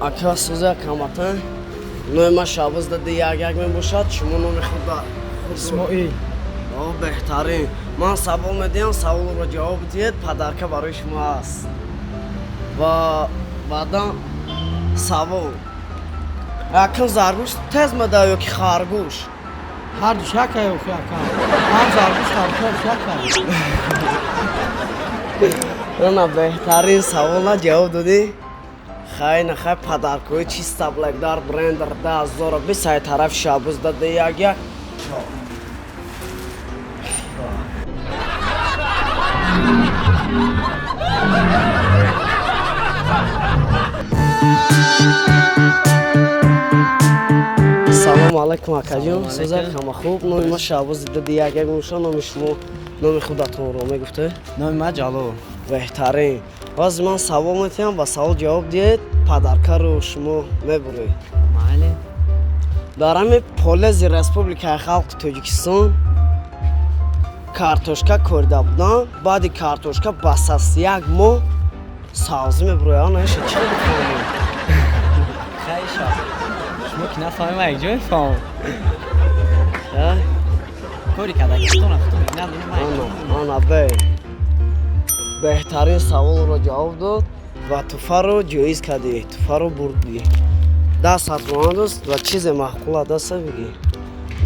Ака, сӯза каматан. Номи ман Шаҳбоз дади як як мебошад. Шумо номи худа? Исмоил. О, беҳтарин. Ман савол медиҳам, саволро ҷавоб диҳед, подарка барои шумо аст. Ва баъдан савол: якум, заргӯш тез медавад ё ки харгӯш? Ҳар ду шакай охи, ака. Ҳам заргӯш, харгӯш шакай. На, беҳтарин, савола ҷавоб додӣ. Хай, нахай, подаркои чиста блек дар брендер 10 000 бисай тарафи Шаҳбоз дади як як. Салому алайкум, акаҷон, сӯза, ҳама хуб? Номи ма Шаҳбози дади як як меша. Номи шумо, номи худатонро мегуфте? Номи ман Ҷалол. Беҳтарин. Боз ман савол метиҳам, ба савол ҷавоб диҳед, подаркаро шумо мебуред. Майли. Дар ҳамин полези Республикаи Халқи Тоҷикистон картошка корида будам, баъди картошка бас аз як моҳ сабзӣ мебурояд. Наиша чӣ бифаҳмем? Хайша, шумо ки нафаҳмем, ман якҷо мефаҳмам. Кори кардагитона худтон надонем, ман якҷо. Ана, бе, беҳтарин, саволро ҷавоб дод ва туҳфаро ҷоиз кардӣ, туҳфаро бурдӣ. Даст андоз ва чизе маъқула даста бигӣ.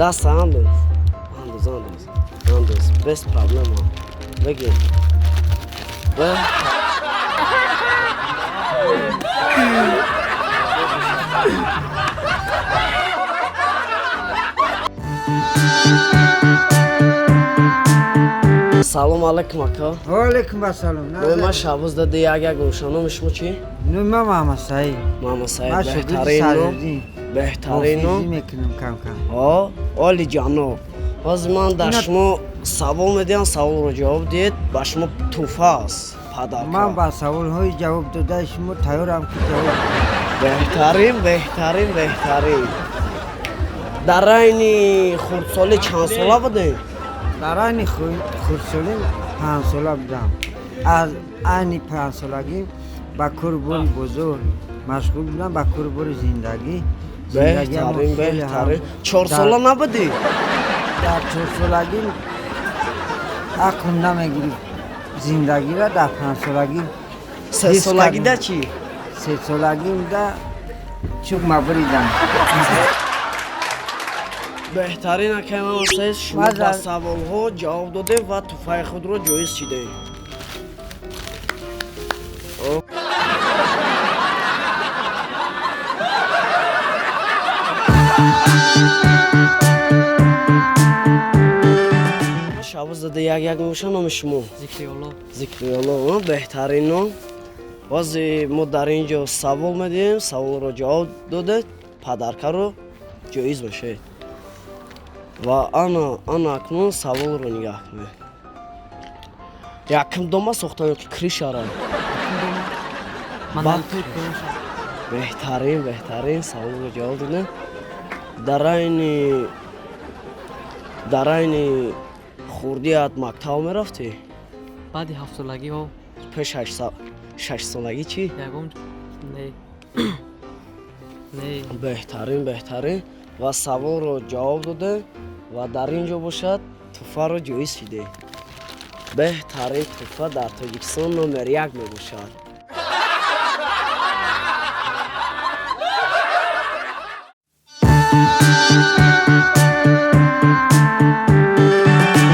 Даста андоз, андоз, андоз, андоз, без проблема бигӣ. Бе- Салому алайкум, ака. Ваалайкум ассалом. Номи ман Шаҳбоз дади як як меша. Номи шумо чӣ? Номи ман Маҳмадсаид. Маҳмадсаид. Ман шогирди Беҳтарин ном. Садриддин. Беҳтарин ном. Ҳофизӣ мекунам кам-кам. О, оли ҷаноб, ҳозир ман дар шумо савол медиҳам, саволро ҷавоб диҳед, ба шумо туҳфа аст, подарка. Ман ба саволҳои ҷавоб додаи шумо тайёрам ки ҷавоб диҳам. Беҳтарин, беҳтарин, беҳтарин. Дар айни хурдсолӣ чанд сола будем? Дар айни хурдсолӣ 5 сола будам. Аз айни 5 солагӣ ба кору бори бозор машғул будам, ба кору бори зиндагӣ. Зиндагиам Беҳтарин. хеле ҳам Беҳтарин. 4 сола набудӣ? Дар 4 солагӣ ақлм намегирифт зиндагиро, дар 5 солагӣ Се ҳис солагида кардам. чӣ? 3 солагимда чӯбма буридам. Беҳтарин, акай Мамасаид, шумо Ман ба саволҳо ҷавоб додем ва туҳфаи худро ҷоиз шидем. Шаҳбоз зада як як мебошад. Номи шумо? Зикриёлло. Зикриёлло, беҳтарин ном. Бози мо дар ин ҷо савол медиҳем, саволро ҷавоб додед, подаркаро ҷоиз мешавед. Ва ана акнун саволро нигаҳ кунед: якум дома сохтан ё ки крышара? Ман Баъд- поёнша. Беҳтарин, беҳтарин, саволро ҷавоб додем. Дар айни хурдият мактаб мерафтӣ? Баъди 7 солагӣ ҳо. Пеш 6 солагӣ чӣ? Ягон не, не. Беҳтарин, беҳтарин, ва саволро ҷавоб додем ва дар ин ҷо бошад туҳфаро ҷоиз шидем. Беҳтарин туҳфа дар Тоҷикистон номер як мебошад.